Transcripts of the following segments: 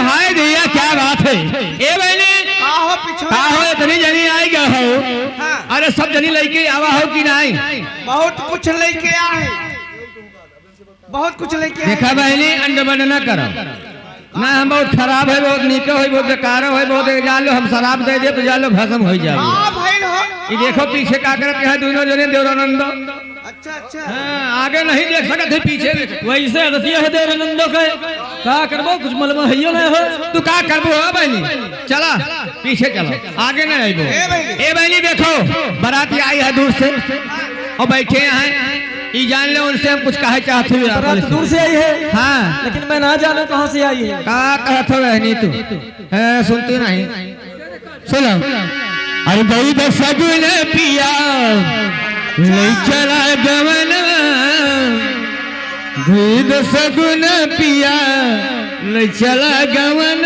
हाय भैया क्या बात है। ए बहनी का हो पीछे का हो इतनी जनी आई गए हो? हाँ। अरे सब जनी लेके आवा हो कि नहीं? बहुत कुछ लेके आए, बहुत कुछ लेके आए। देखा बहनी अंड बंड न करो ना, हम बहुत खराब है, बहुत नीक है, बहुत बेकार है, बहुत जालो हम शराब दे दे तो जालो भस्म हो जाए। हाँ भाई हो। ये देखो पीछे का करते हैं दोनों जने देवरानंद। अच्छा अच्छा। हाँ, आगे नहीं देख सकते थे, पीछे देख। वैसे आदतिया है देवरानंदो के, का करबो कुछ मलमा हइयो नहीं हो। तू का करबो हो बहनी, चला पीछे चलो, आगे नहीं आइबो। ए बहनी। ए बहनी देखो बाराती आई है दूर से और बैठे हैं, ये जान ले उनसे हम कुछ कहे चाहते हैं। बारात दूर से आई है। हाँ लेकिन मैं ना जानू कहाँ से आई है। का कहत हो बहनी तू है, सुनती नहीं? सुनो अरे भाई सगुन पिया ले चला गवन, दूध सगुन पिया ले चला गवन,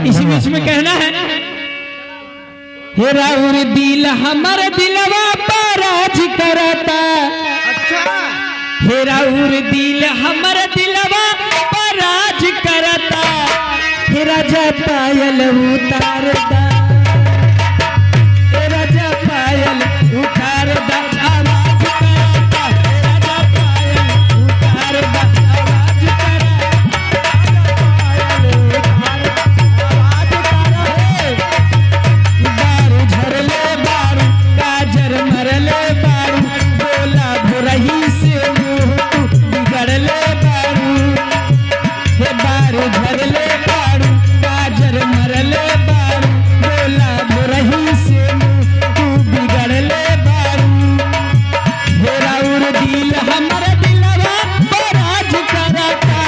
इसी बीच में कहना है, हे राउर दिल हमर दिलवा पर राज करता। अच्छा। हे राउर दिल हमर दिलवा पर राज करता, हे राजा पायल उतारता, हे राजा पायल उतारता, आवाज करता, हे राजा पायल उतारता, आवाज करता, आवाज करता। बारू झरले बारू काजर मरले बारू, बोला भुरही से मुँह तू बिगड़ले बारू, हे बारू झरले बारू काजर मरले बारू, बोला भुरही से मुँह तू बिगड़ले बारू, हे राउर दिल हमर दिलवा बराज करता,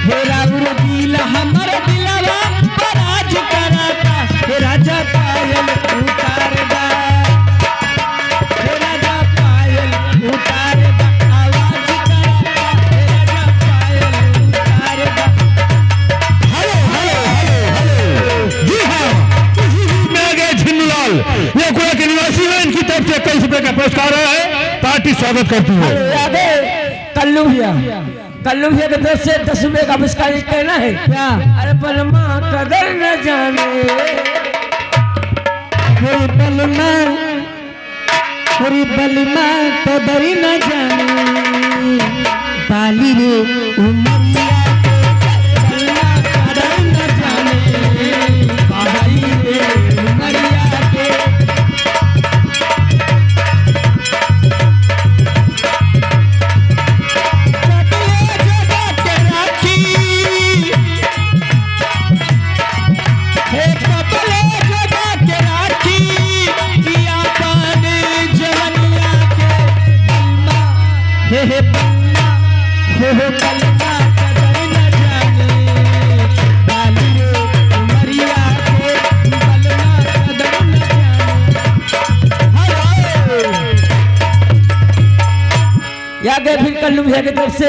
हे राउर दिल हमर दिलवा बराज करता, हे राजा पायल उतारदा, हे राजा पायल उतारदा, आवाज करता, हे राजा पायल उतारदा। हेलो हेलो हेलो हेलो, जी हाँ, में आ गए झिन्नूलाल, ये कुड़ा के निवासी हैं, इनकी तरफ से 21 रुपए का पुरस्कार आया है, पार्टी स्वागत करती है। आगे कल्लू भैया, कल्लू भैया की तरफ से 10 रुपए का पुरस्कार कहना है क्या? अरे परमा कदर न जाने, मेरी बलमा, मेरी बलमा कदर न जाने, बाली रे उमरिया के बलमा कदर न जाने, बाली रे उमरिया के। जगा के राखी कल्लू भैया की तरफ से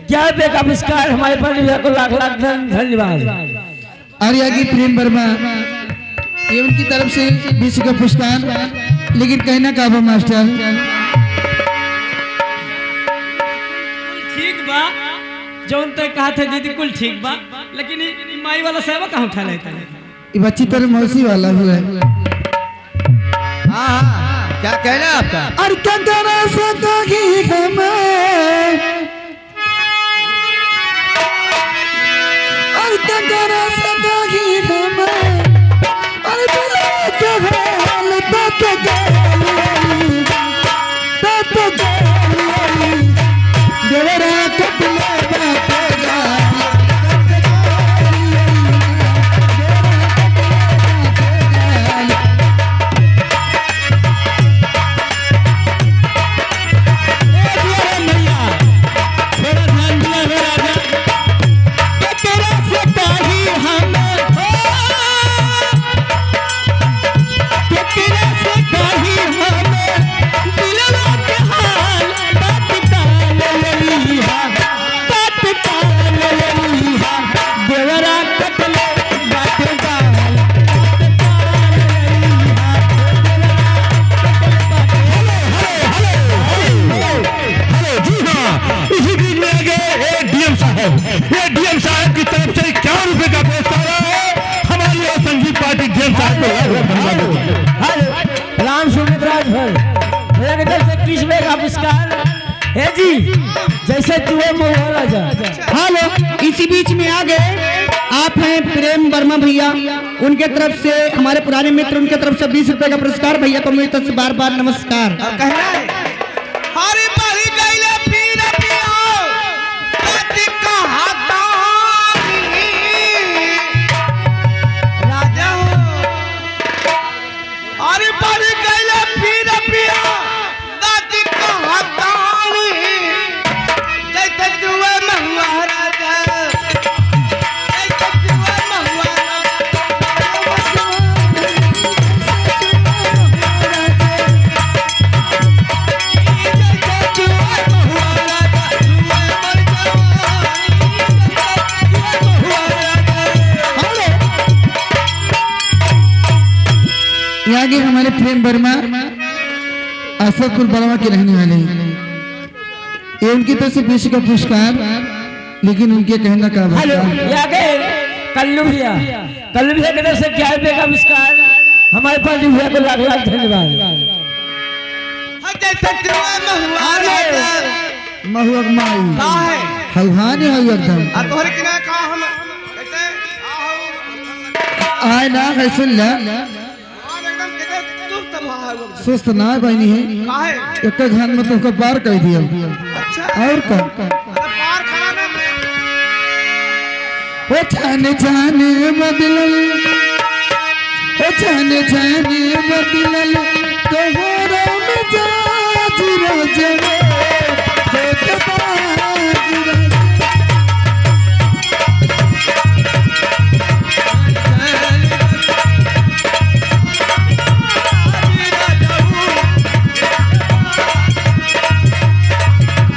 11 रुपये का पुरस्कार। हमारे पांडे भैया को लाख लाख धन्यवाद। आर्यागी प्रेम वर्मा ये उनकी तरफ से 20 का पुरस्कार, लेकिन कहना का बा मास्टर ठीक बा जौन तक कहा थे दीदी कुल ठीक बा, लेकिन ई माई वाला सेवा कहाँ उठा लेता है? ये बच्ची तेरे मौसी वाला हुआ है। हाँ हाँ, क्या कहना है आपका? और क्या करा सकोगी हमें, और क्या करा सकोगी हमें, और दिल के हाल तक गई, तक गई, देवरा कपले बाप डीएम साहब की तरफ से 51 रुपए का पुरस्कार है हमारी और संगीत पार्टी डीएम साहब को। राम सुमित राजभर भैया की तरफ से 21 रुपये का पुरस्कार है जी। जैसे चूहे मुँह राजा। हेलो, इसी बीच में आ गए आप हैं प्रेम वर्मा भैया, उनके तरफ से हमारे पुराने मित्र, उनके तरफ से 20 रुपए का पुरस्कार। भैया को मेरी तरफ से बार बार नमस्कार। कहना है हरी बड़ी गईले पीर पियो सच कहा राजा हो। हरी बड़ी गईले पीर पियो सच कहा जैसे जुए महुआ राजा, जैसे जुए महुआ यहाँ के हमारे प्रेम वर्मा असदपुर बलवा के रहने वाले हैं, ये उनकी तरफ से 20 का पुरस्कार, लेकिन उनके कहना का हेलो, यहाँ के कल्लू भैया, कल्लू भैया की तरफ से 11 रुपये का पुरस्कार। हमारे पांडे भैया को लाख लाख धन्यवाद। जैसे जुए महुआ राजा। महुआ माई का है हलवानी है एकदम। आ तोहरे किना का हम कैसे आहो आए ना कैसे ला आज एकदम कैसे सुस्त भाव सुस्त ना बनी है, का है? एक घन में तुमको पार कर दिया। अच्छा, और का अरे पार खड़ा ना ओ छाने छाने बदलल, ओ छाने छाने बदलल तोहरा में जाज रजवे, होत बाज रजवे।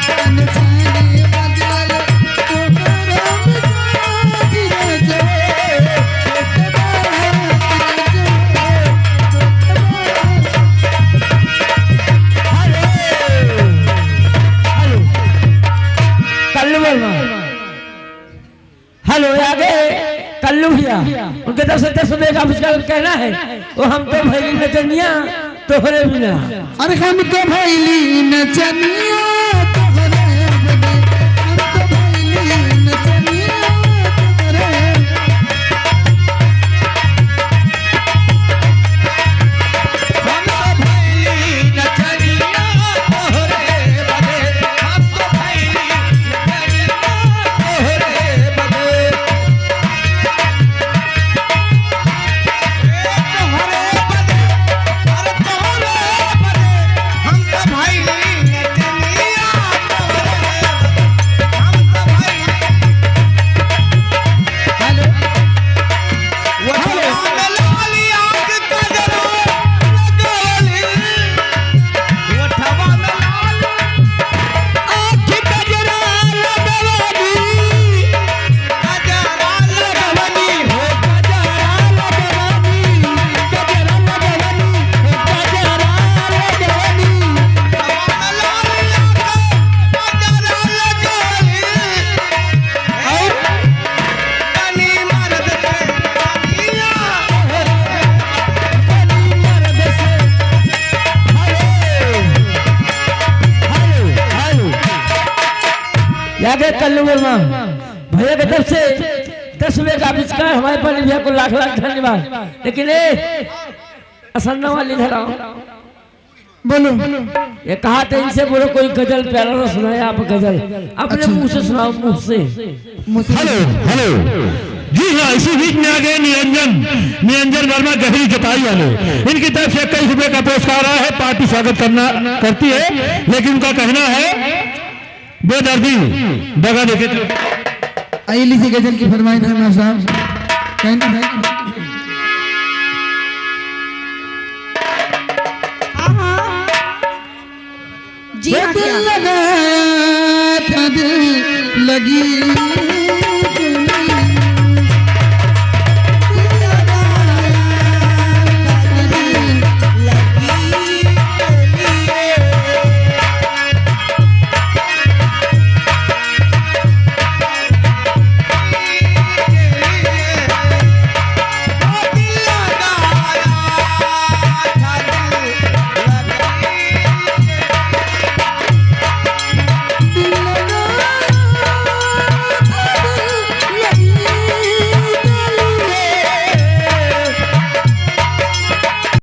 छाने छाने बदलल तोहरा में जाज रजवे, होत बाज रजवे, होत बाज। हेलो कल्लू वर्मा, हेलो आगे कल्लू भैया, उनके तरफ से 10 रुपये का पुरस्कार। कहना है वो हम तो भैली नचनिया तोहरे बिना। अरे हम तो भैली नचनिया तोहरे बिना, हम तो भैली नचनिया तोहरे। हम तो भैली नचनिया तोहरे बदे, हम तो भैली नचनिया तोहरे बदे, तोहरे बदे, अरे तोहरे बदे, हम तो भैली नचनिया वर्मा भैया की तरफ से 10 रुपए का आविष्कार। हमारे पाली भैया को लाख लाख धन्यवाद। लेकिन ए असन्ना वाली, इधर आओ। बोलो। ये कहा था, इनसे बोलो, कोई गजल प्यारा सा सुनाए आप। गजल अपने मुंह से सुनाओ, मुंह से। मुझसे? हेलो हेलो, जी हाँ, इसी बीच में आ गए निरंजन, निरंजन वर्मा गहरी जताई वाले। इनकी तरफ से 21 रुपए का पुरस्कार आया है। पार्टी स्वागत करना करती है, लेकिन उनका कहना है, बेदर्दी दगा देखे। आइए लीजिए, गजल की फरमाइश है मास्टर साहब, कहना है। हाँ, जी हाँ। दिल क्या लगा था, दिल लगी।